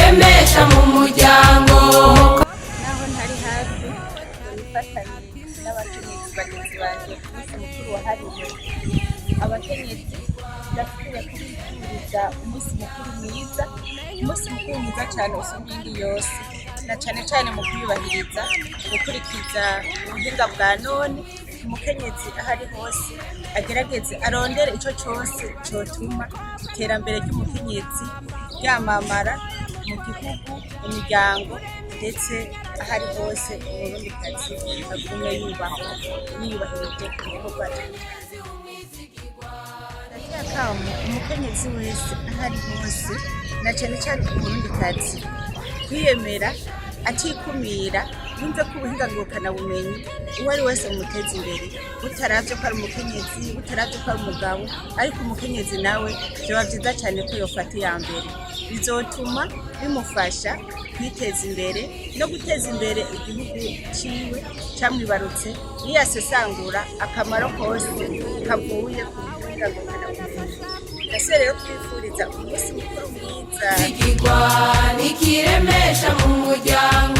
Nikiremesha mu muryango. Naho ntari hafi, nifatanye n'abakenyezi bagenzi banjye ku munsi mukuru wahariwe abakenyezi. Ndasubiye kubifuriza umunsi mukuru mwiza, umunsi mukuru mwiza cyane usumba iyindi yose, na cyane cyane mu kwiyubahiriza, gukurikiza ubuhinga bwa none. Umukenyezi aho ari hose agerageze arondere ico cose cotuma iterambere ry'umukenyezi ryamamara mu gihugu, mu miryango, ndetse aho ari hose Umurundikazi agume yubahwa, yiyubahirije ibikorwa. Ndateye akamo umukenyezi wese aho ari hose, na cane cane Umurundikazi, kwiyemera atikumira, yumve ko ubuhinga ngurukanabumenyi uwo ari wese bumuteza imbere, butaravye ko ari umukenyezi, butaravye ko ari umugabo. Ariko umukenyezi nawe vyoba vyiza cane ko yofata iya mbere, bizotuma bimufasha kwiteza imbere no guteza imbere igihugu ciwe camwibarutse, niyasesangura akamaro kose kavuye ku buhinga ngurukanabumenyi. Ndase rero kwifuriza umunsi mukuru mwiza. Zigirwa nikiremesha mu muryango.